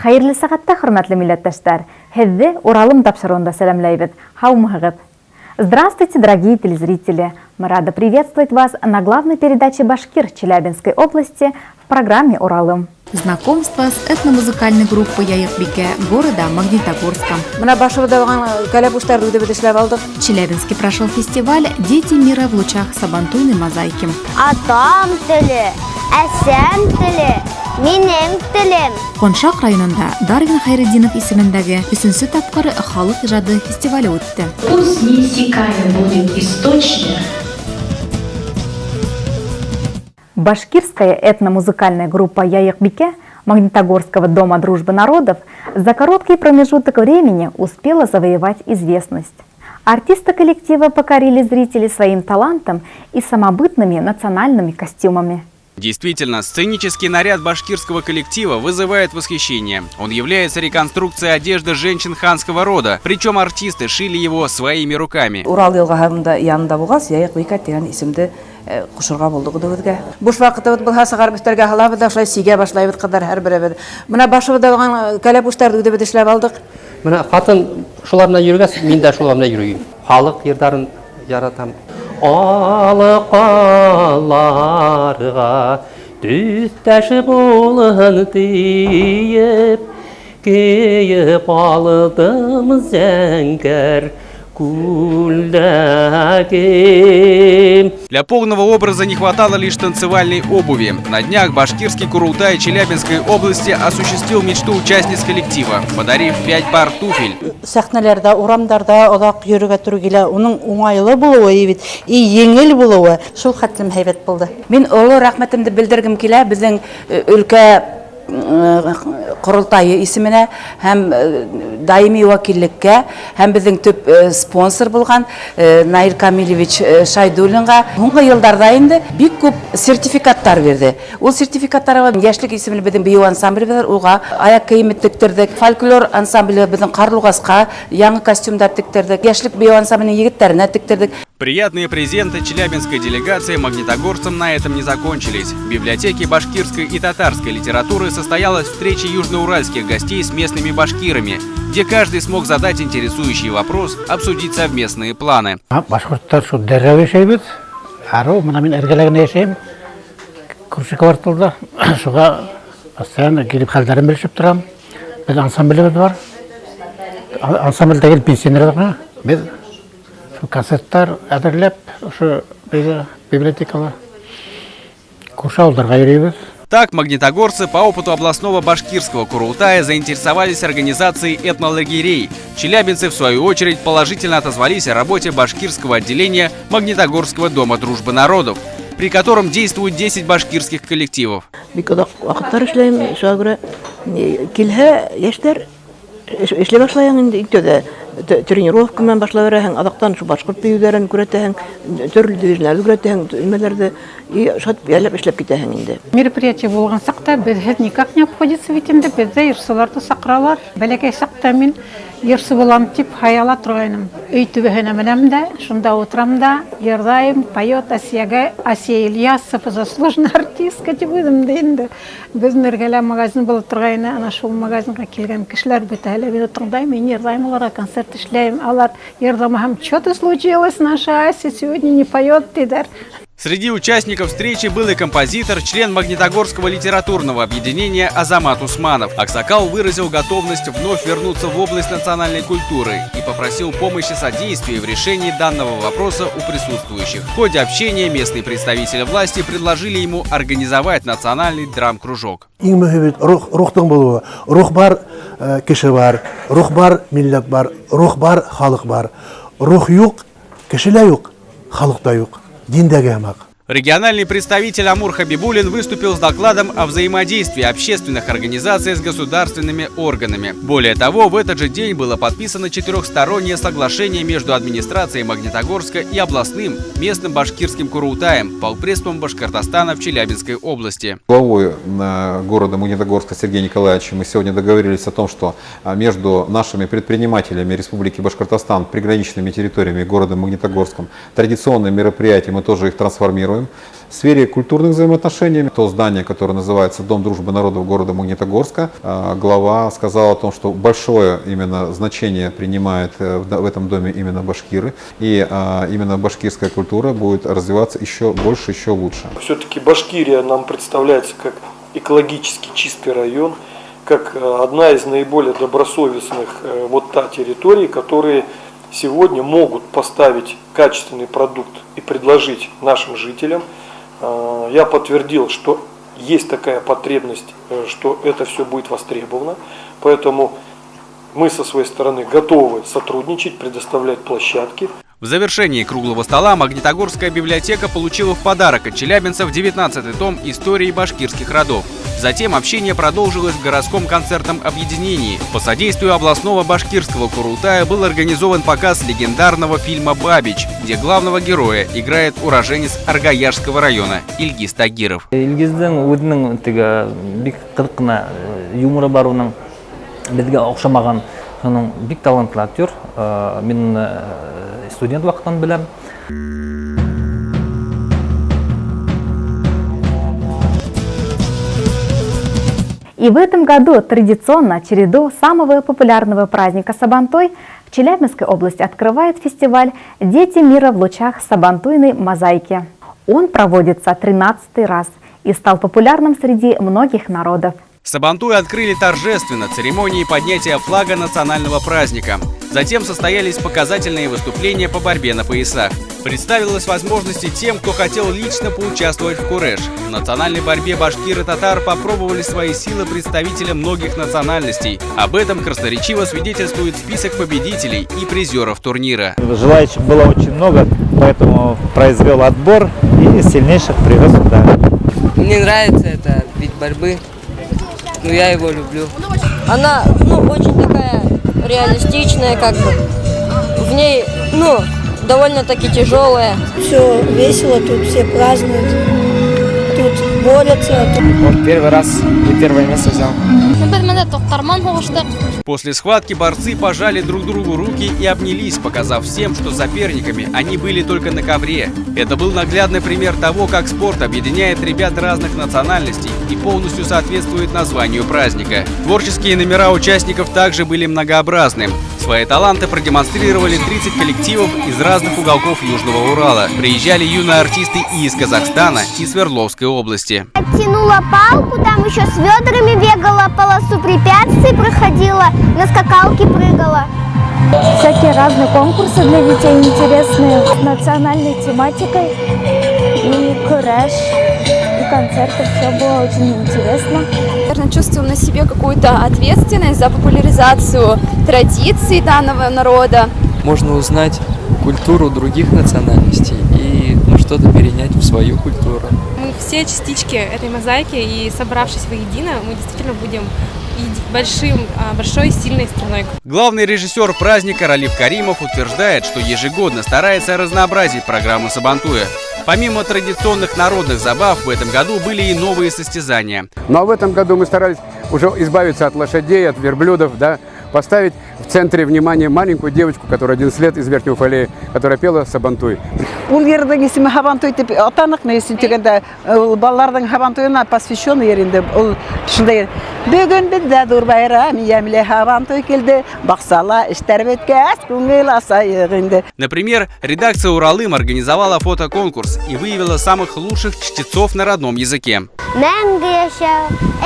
Хәйерле сәғәттә, хөрмәтле милләттәштәр! Һеҙҙе «Уралым» тапшырыуында сәләмләйбеҙ. Һаумыһығыҙ! Здравствуйте, дорогие телезрители! Мы рады приветствовать вас на главной передаче «Башкир» Челябинской области в программе «Уралым». Знакомство с этномузыкальной группой «Яйыҡбикә» города Магнитогорска. Бына башыбыҙҙа булған кәләпүштәрҙе үҙебеҙ эшләп алдыҡ. В Челябинске прошел фестиваль «Дети мира в лучах сабантуйной мозаики». Атам теле, әсәм теле, минең телем. Ҡоншаҡ районында Дарвин Хәйретдинов исемендәге өсөнсө тапҡыр халыҡ ижады фестивале үтте. Пусть неиссякаем будет источник. Башкирская этномузыкальная группа «Яйыҡбикә» Магнитогорского дома дружбы народов за короткий промежуток времени успела завоевать известность. Артисты коллектива покорили зрителей своим талантом и самобытными национальными костюмами. Действительно, сценический наряд башкирского коллектива вызывает восхищение. Он является реконструкцией одежды женщин ханского рода, причем артисты шили его своими руками. Урал йылғаһында янында булғас, Яйыҡбикә тигән исемде ҡушырға булдыҡ үҙебеҙгә. Буш ваҡытыбыҙ булһа, сығарып өҫтәлгә һалабыҙ ҙа шулай сигә башлайбыҙ, ҡыҙҙар, һәр беребеҙ. Бына башыбыҙҙа булған кәләпүштәрҙе үҙебеҙ эшләп алдыҡ. Бына ҡатын шулар менән йөрөгәс, мин дә шулар менән йөрөйөм. Халыҡ йырҙарын яратам. Алҡаларға төҫтәш булһын тиеп, кейеп алдым зәңгәр күлдәгем. Для полного образа не хватало лишь танцевальной обуви. На днях башкирский курултай Челябинской области осуществил мечту участниц коллектива, подарив пять пар туфель. Сәхнәләрҙә, урамдарҙа оҙаҡ йөрөргә тура килә. Уның уңайлы булыуы бит, и еңел булыуы шул хәтлем һәйбәт булды. Мин оло рәхмәтемде белдергем килә беҙҙең өлкә ҡоролтайы исеменә һәм даими вәкиллеккә һәм беҙҙең төп спонсор булған Наил Камилевич Шайдуллинға. Һуңғы йылдарҙа инде бик күп сертификаттар бирҙе. Ул сертификаттарға Йәшлек исемле беҙҙең бейеү ансамбле бар, уға аяҡ кейеме тектерҙек. Фольклор ансамбле беҙҙең Ҡарлуғасҡа яңы костюмдар тектерҙек. Йәшлек бейеү ансамбленең егеттәренә тектерҙек. Приятные презенты челябинской делегации магнитогорцам на этом не закончились. В библиотеке башкирской и татарской литературы состоялась встреча южноуральских гостей с местными башкирами, где каждый смог задать интересующий вопрос, обсудить совместные планы. Башҡорттар шул дәррәү йәшәйбеҙ. Арыу, бына мин эргәлә генә йәшәйем. Күрше кварталда. Шуға постоянно килеп хәлдәрен белешеп торам. Беҙ ансамблебеҙ бар. Ансамбль түгел, пенсионерҙар ғына. Беҙ шул концерттар әҙерләп, ошо библиотекала күрше ауылдарға йөрөйбөҙ. Так, магнитогорцы по опыту областного башкирского курултая заинтересовались организацией этнолагерей. Челябинцы, в свою очередь, положительно отозвались о работе башкирского отделения Магнитогорского дома дружбы народов, при котором действуют 10 башкирских коллективов. Бик оҙаҡ ваҡыттар эшләйем, шуға күрә килһә йәштәр эшләй башлайһың инде, иң тәүҙә тренировка менән башлай берәһең, аҙаҡтан шул башҡорт бейеүҙәрен күрәтәһең, төрлө движениеләрҙе күрәтәһең, нимәләрҙе, и шат яллап эшләп китәһең инде. Мероприятие булған саҡта беҙһеҙ никак не обходится бит инде, беҙҙе йырсыларҙы саҡыралар. Бәләкәй саҡта мин йырсы булам тип хыяла торғайным. Өй түбәһенә менәм дә, шунда ултырам да, йырлайым, поет Асияга, Асия Ильясова, заслуженная артистка тип үҙемде инде. Беҙҙең эргәлә магазин булып торғайны, ана шул магазинға килгән кешеләр бөтәһе лә мине тыңлай, мин йырлайым, уларға концерт эшләйем. Алар йырламаһам, что-то случилось, наша Ася сегодня не поет, тиҙәр. Среди участников встречи был и композитор, член Магнитогорского литературного объединения Азамат Усманов. Аксакал выразил готовность вновь вернуться в область национальной культуры и попросил помощи содействия в решении данного вопроса у присутствующих. В ходе общения местные представители власти предложили ему организовать национальный драм-кружок. Иң мөһиме рух, рухтың булыуы. Рух бар, кеше бар, рух бар, милләт бар, рух бар, халыҡ бар. Рух юҡ, кеше лә юҡ, халыҡ та юҡ. Диндәге һымаҡ. Региональный представитель Амур Хабибулин выступил с докладом о взаимодействии общественных организаций с государственными органами. Более того, в этот же день было подписано четырехстороннее соглашение между администрацией Магнитогорска и областным местным башкирским курултаем, полпредством Башкортостана в Челябинской области. Главой города Магнитогорска Сергеем Николаевичем мы сегодня договорились о том, что между нашими предпринимателями Республики Башкортостан, приграничными территориями города Магнитогорском, традиционные мероприятия, мы тоже их трансформируем. планируем. В сфере культурных взаимоотношений, то здание, которое называется Дом дружбы народов города Магнитогорска, глава сказал о том, что большое именно значение принимает в этом доме именно башкиры, и именно башкирская культура будет развиваться еще больше, еще лучше. Все-таки Башкирия нам представляется как экологически чистый район, как одна из наиболее добросовестных вот та территорий, которые сегодня могут поставить качественный продукт и предложить нашим жителям. Я подтвердил, что есть такая потребность, что это все будет востребовано, поэтому мы со своей стороны готовы сотрудничать, предоставлять площадки. В завершении круглого стола Магнитогорская библиотека получила в подарок от челябинцев 19-й том истории башкирских родов. Затем общение продолжилось в городском концертном объединении. По содействию областного башкирского курултая был организован показ легендарного фильма «Бабич», где главного героя играет уроженец Аргаяшского района Ильгиз Тагиров. Илгиздең үҙенең теге бик ҡыҙыҡ ҡына юморы бар уның, беҙгә оҡшамаған, уның бик талантлы актер. Мин уны студент ваҡытынан беләм. И в этом году традиционно череду самого популярного праздника Сабантуй в Челябинской области открывает фестиваль «Дети мира в лучах сабантуйной мозаики». Он проводится 13-й раз и стал популярным среди многих народов. Сабантуй открыли торжественно церемонии поднятия флага национального праздника. Затем состоялись показательные выступления по борьбе на поясах. Представилась возможность тем, кто хотел лично поучаствовать в куреш. В национальной борьбе башкир и татар попробовали свои силы представители многих национальностей. Об этом красноречиво свидетельствует список победителей и призеров турнира. Желающих было очень много, поэтому произвел отбор и сильнейших привез сюда. Мне нравится это вид борьбы. Но я его люблю. Она, очень такая реалистичная, как бы. В ней, довольно-таки тяжелая. Все весело, тут все празднуют, тут борются. Вот первый раз и первое место взял. После схватки борцы пожали друг другу руки и обнялись, показав всем, что соперниками они были только на ковре. Это был наглядный пример того, как спорт объединяет ребят разных национальностей и полностью соответствует названию праздника. Творческие номера участников также были многообразны. Свои таланты продемонстрировали 30 коллективов из разных уголков Южного Урала. Приезжали юные артисты и из Казахстана, и Свердловской области. Тянула палку, там еще с ведрами бегала, полосу препятствий проходила, на скакалке прыгала. Всякие разные конкурсы для детей интересные, с национальной тематикой, и куреш, и концерты, все было очень интересно. Наверное, чувствуем на себе какую-то ответственность за популяризацию традиций данного народа. Можно узнать культуру других национальностей и что-то перенять в свою культуру. Мы все частички этой мозаики, и собравшись воедино, мы действительно будем большой сильной страной. Главный режиссер праздника Ралиф Каримов утверждает, что ежегодно старается разнообразить программу Сабантуя. Помимо традиционных народных забав, в этом году были и новые состязания. Ну а в этом году мы старались уже избавиться от лошадей, от верблюдов, да, поставить в центре внимания маленькую девочку, которая 11 лет из Верхнего Уфалея, которая пела Сабантуй. Ул йырҙың исеме Һабантуй тип атаныҡ, ни өсөн тигәндә, ул балаларҙың Һабантуйына посвященный йыр инде. Ул шундай: Бөгөн беҙҙә ҙур байрам, йәмле Һабантуй килде, баҡсала эштәр бөткәс, күңел асайыҡ инде. Например, редакция Уралым организовала фотоконкурс и выявила самых лучших чтецов на родном языке. Мәңге йәшә,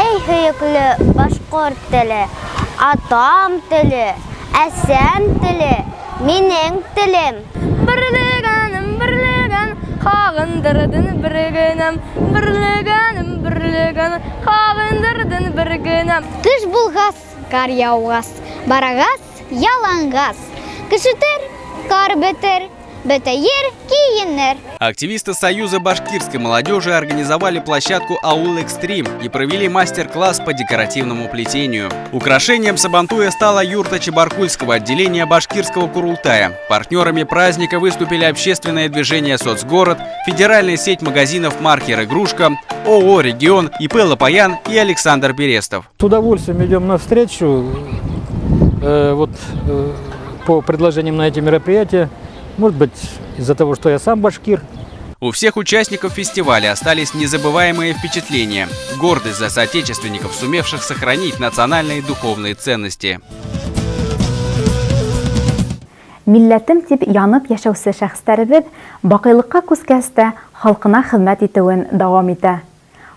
эй һөйөклө башҡорт теле, атам теле, әсәм теле, минең телем. Берлегәнем, берлегән, һағындырҙың бер генәм. Берлегәнем, берлегән, һағындырҙың бер генәм. Ҡыш булғас, ҡар яуғас, барағас, яланғас. Ҡыш үтер, ҡар бөтөр, бөтә ер кейенер. Активисты Союза башкирской молодежи организовали площадку «Аул Экстрим» и провели мастер-класс по декоративному плетению. Украшением Сабантуя стала юрта Чебаркульского отделения башкирского Курултая. Партнерами праздника выступили общественное движение «Соцгород», федеральная сеть магазинов «Маркер Игрушка», ООО «Регион», ИП «Лопаян» и Александр Берестов. С удовольствием идем навстречу по предложениям на эти мероприятия. Может быть, из-за того, что я сам башкир. У всех участников фестиваля остались незабываемые впечатления. Гордость за соотечественников, сумевших сохранить национальные и духовные ценности. Милләтем дип янып йәшәүсе шәхестәребеҙ баҡыйлыҡҡа күскәс тә халҡына хеҙмәт итеүен дауам итә.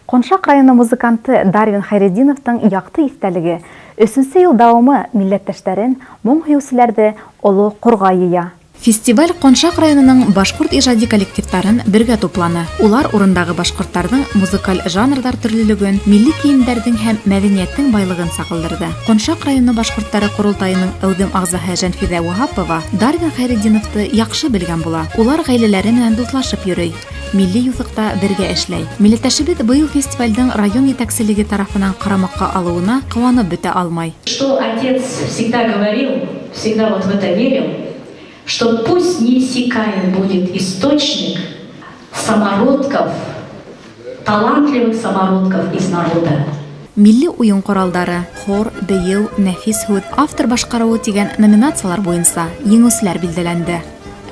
Ҡоншаҡ районы музыканты Дарвин Хәйретдиновтың яҡты иҫтәлеге өсөнсө йыл дауамы милләттәштәрен, моң һөйөүселәрҙе Оло Ҡорға йыя. Фестиваль Ҡоншаҡ районының башҡорт ижади коллективтарын бергә тупланы. Улар урындағы башҡорттарҙың музыкаль жанрҙар төрлөлөгөн, милли кейемдәрҙең һәм мәҙәниәттең байлығын сағылдырҙы. Ҡоншаҡ районы башҡорттары ҡоролтайының әүҙем ағзаһы Жәнфиҙә Ваһапова Дарвин Хәйретдиновты яҡшы белгән була. Улар ғаиләләре менән дуҫлашып йөрөй, милли юҫыҡта бергә эшләй. Милләттәшебеҙ быйыл фестивалдең район етәкселеге тарафынан ҡарамаҡҡа алыуына ҡыуанып бөтә алмай. Что отец всегда говорил, всегда вот в это верил, что пусть не иссякаем будет источник самородков, талантливых самородков из народа. Милли уйын ҡоралдары, хор, бейеү, нәфис һүҙ, автор башҡарыуы тигән номинациялар буйынса еңеүселәр билдәләнде.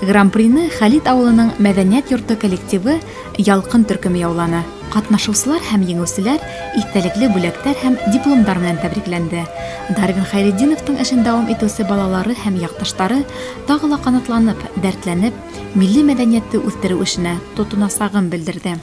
Гран-прины Хәлит ауылының мәҙәниәт йорто коллективы «Ялҡын» төркөмө яуланы. Ҡатнашыусылар һәм еңеүселәр иҫтәлекле бүләктәр һәм дипломдар менән тәбрикләнде. Дарвин Хәйретдиновтың эшен дауам итеүсе балалары һәм яҡташтары тағы ла ҡанатланып, дәртләнеп, милли мәҙәниәтте үҫтереү эшенә тотонасағын белдерҙе.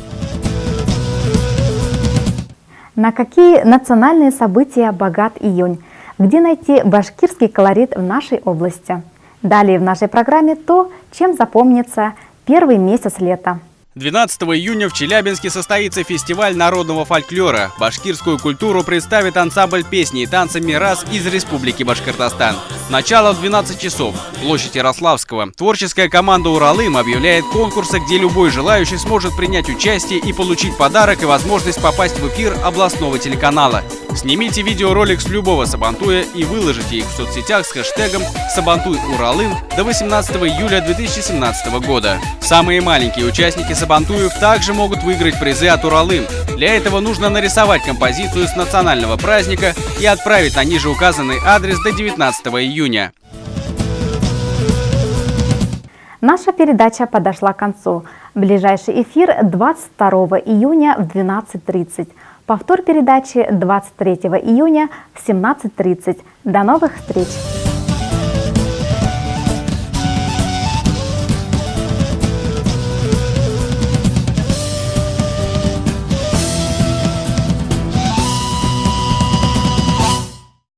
На какие национальные события богат июнь? Где найти башкирский колорит в нашей области? Далее в нашей программе то, чем запомнится первый месяц лета. 12 июня в Челябинске состоится фестиваль народного фольклора. Башкирскую культуру представит ансамбль песни и танца «Мирас» из Республики Башкортостан. Начало в 12 часов. Площадь Ярославского. Творческая команда «Уралым» объявляет конкурсы, где любой желающий сможет принять участие и получить подарок и возможность попасть в эфир областного телеканала. Снимите видеоролик с любого сабантуя и выложите их в соцсетях с хэштегом «Сабантуй Уралым» до 18 июля 2017 года. Самые маленькие участники сабантуев также могут выиграть призы от Уралым. Для этого нужно нарисовать композицию с национального праздника и отправить на ниже указанный адрес до 19 июня. Наша передача подошла к концу. Ближайший эфир 22 июня в 12:30. Повтор передачи 23 июня в 17:30. До новых встреч!